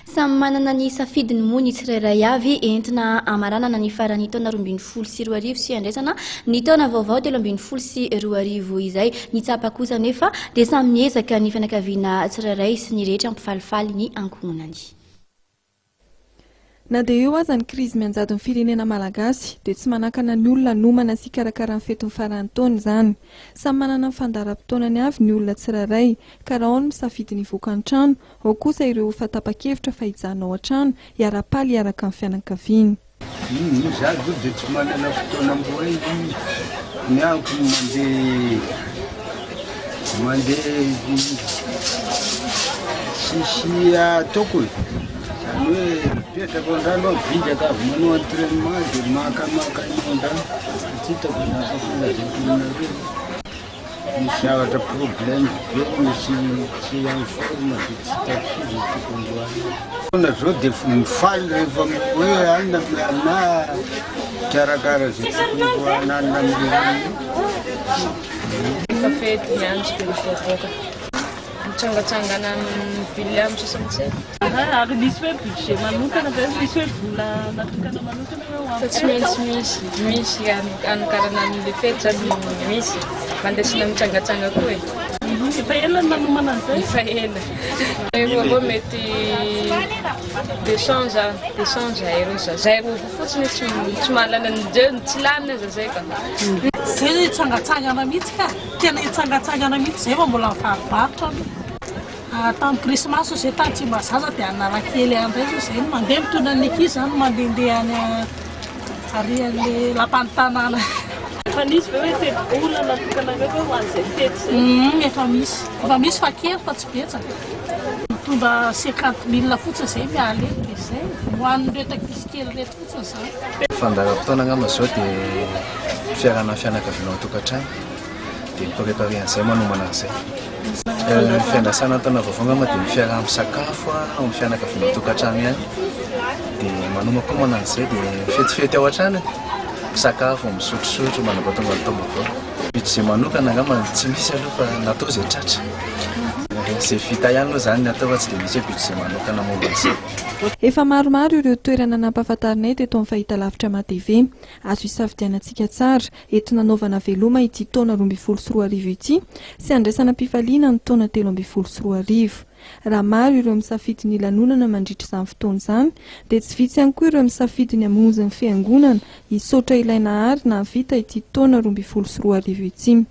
Samy manana ny safidiny moa ny tsirairay avy entina hamaranana ny faran'ny taona 2012 sy handraisana ny taona vaovao 2013 izay. Ny tsapa kosa anefa dia samy miezaka ny fianakaviana tsirairay sy ny rehetra hampifalifaly ny ankohonany. Na dia eo aza ny krizy mianjady ny firenena malagasy dia tsy manakana ny olona hanomana sy hikarakara ny fetin'ny faran'ny taona izany. Samy manana ny fandaharam-potoanany avy ny olona tsirairay ka raha ao ny misafidy ny hivoaka ny trano, Ao kosa ireo efa tapa-kevitra fa hijanona ao an-trano, hiara-paly hiaraka amin'ny fianakaviany. Humm za aloha dia tsy manana fotoana mbola e, ny ahako ny mandeha mandeha tsisy ataoko e, zany hoe mipetraka ao an-drano aho vizaka avy manao entrainement dia makamaka aina ao an-drano, tsy hitako izany afaka lazaiko aminareo. Misy zavatra problème be misy tsy en forme de tsy hitako firy ny tokony ho any. Taona zao dia mifaly rehefa hoe alina na mikarakara izay tokony ho hanina amin'ilay alina. Efa fety ny andro dia mivoaboaka. Mitsangatsangana amin'ny ville amin'ny sasany tsy haiko. Ary misy hoe budget manokana ve? Misy hoe vola natokana manokana ve ho an'ny Fa tsy maintsy misy, misy hanokarana an'ilay fety zany misy. Mandesina mitsangatsanga koa e. Efa ela no nanomana an'izay? Efa ela. Eo avao mety deux cents za, deux cents zahay roa za. Zahay roa fotsiny tsy tsy mahalala ny jeu, tsy lany aza zay ka. Zay hitsangatsangana mihitsy ka. Tena hitsangatsangana mihitsy zay fa mbola mivarobarotra aloha. Tamin'ny krismasy zay tany Tsimbazaza dia Analakely any indray zao zay no mandeha mitondra ny ankizy zany mandehandeha any ary an'le lapan'ny tanàna. Efa nisy ve hoe tetibola natokanareo ve ho an'izay fety izay? Humm efa misy, efa misy fa kely fa tsy betsaka. Mitondra cinquante mille fotsiny zay miala eto dia zay, ho an'ireto ankizy kely ireto fotsiny zany. Fandaharam-potoana angamba izao dia fiarahana amin'ny fianakaviana ao an-tokantrano dia mi-préparer an'izay manomana an'izay. Ny fiandrasana ny taona vaovao angamba dia ny fiaraha-misakafo ao amin'ny fianakaviana ao an-tokantrano ihany dia manomakomana an'izay dia mifetifety ao an-trano e, misakafo, misotrosotro mandrapatonga ny taom-baovao. Budget manokana angamba tsy misy aloha fa natao izay tratra. Izay vita ihany aloha izany ny atao fa tsy dia misy hoe budget manokana momba an'izay. Efa maromaro ireo toerana nampahafantarinay teto amin'ny fahitalavitra MATV. Azo isafidianantsika tsara. Entina hanaovana veloma ity taona 2012 ity sy handraisana am-pifaliana ny taona 2013. Raha maro ireo misafidy ny lanonana mandritra izany fotoana izany dia tsy vitsy ihany koa ireo misafidy ny hamonjy ny fiangonana hisaotra ilay Nahary nahavita ity taona 2012 ity.